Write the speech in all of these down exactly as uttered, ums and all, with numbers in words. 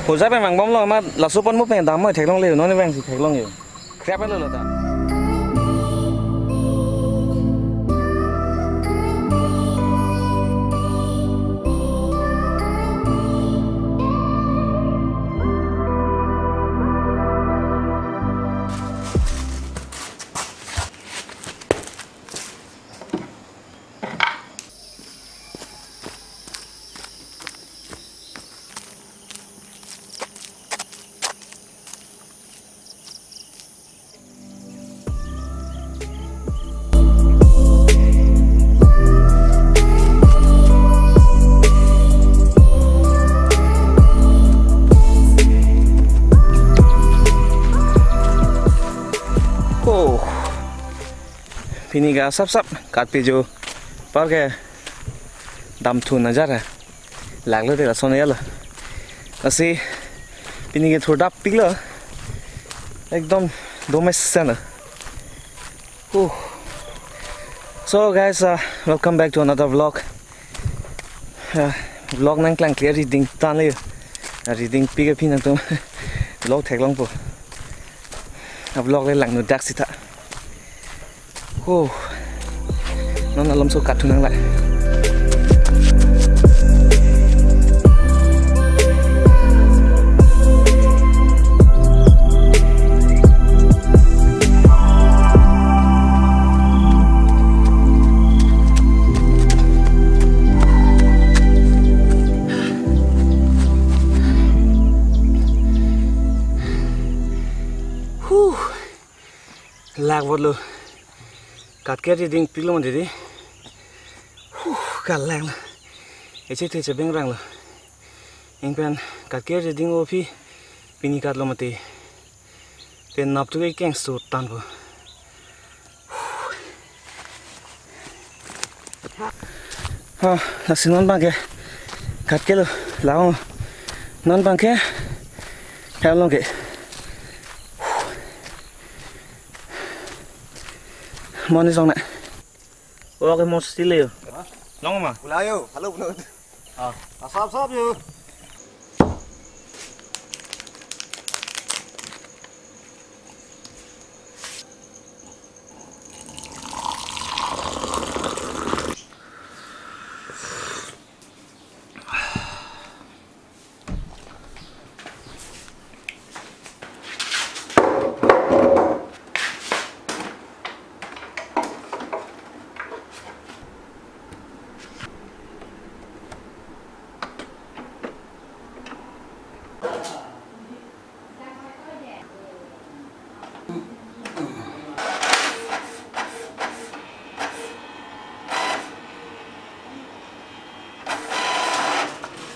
Hojai pen vangbomlo, amat laso aphan mo pen dam mo theklongle, non vangsi theklong yo. Krep lo lo ta. Oh. Pini ke asapsap katpi jo. Par ke damthu najar hai. Laglo de lason ya lo. Lasi pini ke thurdap piklo. Ekdom domes sana. Uh. So guys, uh, welcome back to another vlog. Uh, vlog nangklang clear reading tan le. Uh, reading pik aphi nangtum vlog theklongpo. Uh, vlog le langno dak sita. Oh. Non alomso kathu nanglai. Huh. Lak votlo. Katke reading piklo mandi di. Huh, kalanglo. Eche the chebeng ranglo. Ingpen katke reading o aphi pini katlo mati. Pen nap tu keng stu tanpo. Ha, lasi non abang ke katkelo, lang non abang ke, hem along ke. Moni song na. Oke, mo stile yo. Long ma? Pula yo, halo pula. Ah, asap asap yo.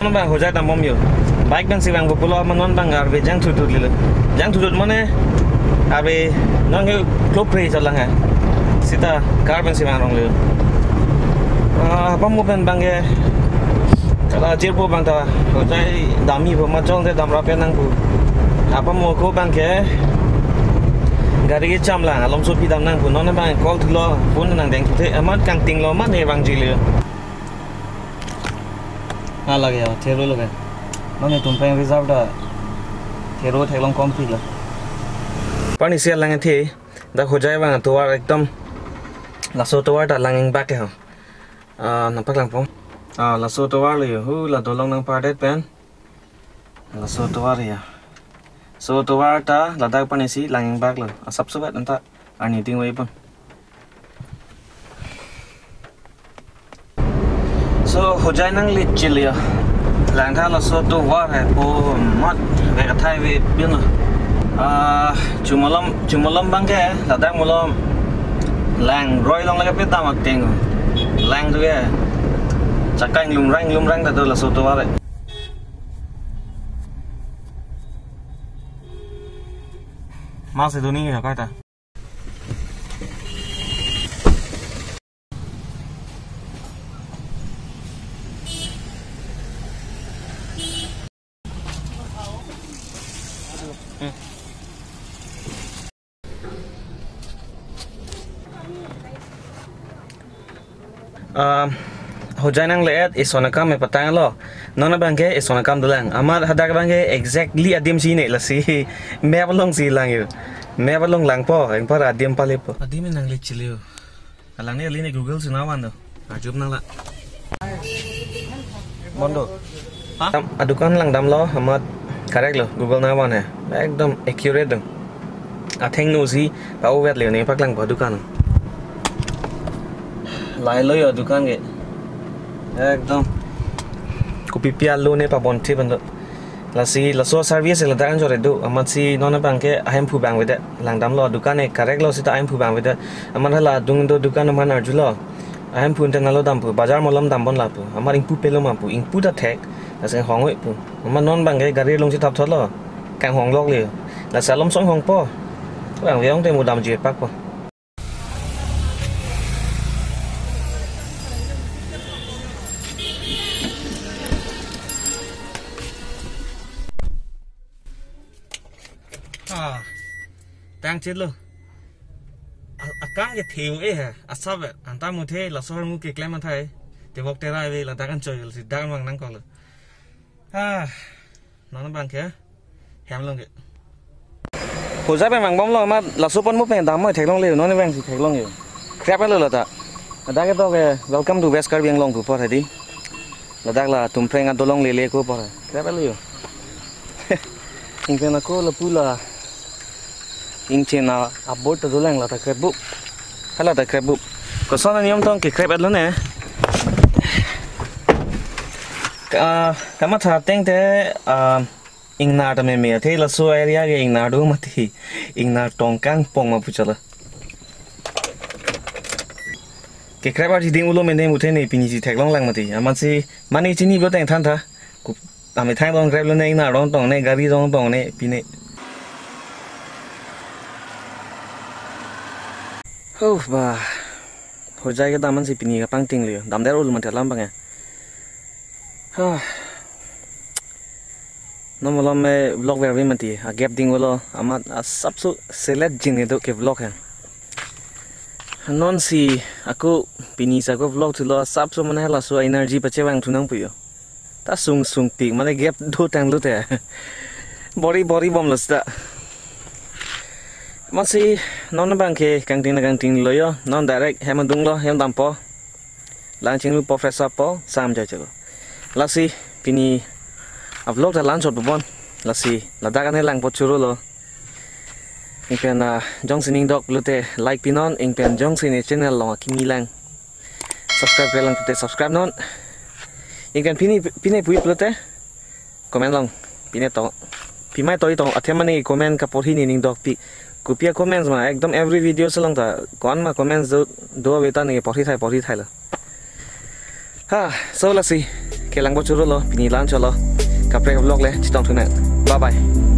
Non abang hojai dambom yo. Bike pensi vangpo pulo, amat non abang arve jangthu thut lilo. Jangthu thut mane arve non ke klopre jalang hai. Sita car pensi vangrong lilo. Ah, apam mo pen abang ke kala jirpo abang ta hojai damji po, majol te damra pen nangpo. Apam mo ko abang ke gari kecham lang, alomso aphi dam nangpo. Non abang call thulo, phone nangdeng thuthe, amat kangtinglo, amat ne vangji lilo. Hala gaya, thero lo gaya. Non netum pen reserve ta thero theklong kompilo. Pani sia lang the, dak hojai abang atovar ekdom laso atovar ta lang ingbak ke ho. Ah, nangpaklangpo. Ah, laso atovar lo yo, hu la dolong nangpardet pen. Laso atovar ya. So atovar ta ladak panisi lang ingbaklo. Asap subat anta ani ding wai pon. So hojai nanglit chil ya. Langtha laso atovar hai po, amat ve kathai ve pin lo. Ah, chumalom, chumalom abang ke ladak malom. Lang roi along lake pe dam akteng. Lang tu ke. Chakang lumrang lumrang ta do laso atovar hai. Mas itu nih ya kata. Um, Hojai nang le-et eson akam me patang lo. Non abang ke eson akam dolang. Amat hadak abang ke exactly adim si ne lasi. Map along si lang yo. Map along langpo, engpar adim palepo. Adim nang le chileo. Alang ne ali ne Google si navan do. Ajum nang la. Mondo. Ha? Dam, adukan langdamlo, amat correct lo, Google navan he. Ekdom accurate do. Athengno si, pa-ovet le ne paklangpo dukan. Lahelo yo dukan ke. Ekdom. Kopipi alo ne pabonthip pen do. Lasi, laso service ladak anchot do. Amatsi non abang ke ahemphu abang avedet. Langdamlo dukan ke correct lo seta ahemphu abang avedet. Amat hala adung do dukan aman arjulo. Ahemphu ante nalo dampo. Bajar malom dambom lapu. Amat ingpu pelo ma pu. Ingpu ta thek. Lasi hong-oi pu. Amat non abang ke gari along si thapthotlo. Kanghong lok le. Lasi alom song hongpo. Bang veong te mo damji pakpo. Ah, tang chit lo. A-, akang ke theu e ha, asap e, anta muthe laso armu keklem athai, tebok terai ave ladak anchot si dak mang nangkok lo. Ah, non abang ke, hem along ke. Hojai pen vangbomlo amat laso pon mo pen dam mo theklongle, non abang si theklong yo. Krep lo lata. Ladak ke to ke, "Welcome to West Karbi Anglong" pu apor hedi. Ladak la tumpreng adolong lele ko apor. Krep lo yo. Ingpen ako lapu la. Ingchen a-, aboard ta dolang lata krep bup. Hala ta krep bup. Koson aniyom tong kekrep lo ne. Ka-, kamatha ateng te, ah, ingnar ta meme athe laso area ke ingnar do mati. Ingnar tong kangpong ma pu chala. Kekrep arji ding ulo mene muthe ne pini si theklong lang mati. Amatsi mane chini bo teng thantha. Ku-, amethang dong krep lo ne ingnar dong tong ne gari dong tong ne pine. Huh, bah. Hojai kedam ansi pini kapangting lo yo. Damdet ulo mati alam abang ya. Huh. Non malom me vlog verve mati, agap ding ulo, amat asapso selet jin do ke vlog he. Non si ako pini sa ako vlog thulo asapso mane laso energy pachevang thu nang pu yo. Ta sung sung tik mane gap do tanglo te. Bori bori bomlo seta. Amatsi non abang ke kangting na kangting lo yo, non direct hem adung lo, hem dampo. Lang chinglupo, fresh up po, sam jai chelo. Lasi pini a-vlog ta la-anchot pupon. Lasi ladak ane langpo churo lo. Ingpen, ah, jongsi ning dok pulote like pinon, ingpen jongsi ne channel along akimi lang subscribe-re lang pulote subscribe non. Ingpen pini, pine pu-i pulote comment along pine to. Pimai to-i to, athe mane comment kaporhi ne ning dokpi. Kopi a-comments ma, ekdom every video along ta, ko-an ma comments do, do ave ta ne porhi thai, porhi thai lo. Ha, so lasi, kelangpo churo lo, pini la-anchot lo. Kaprek vlog le, chetong thu nang. Bye bye.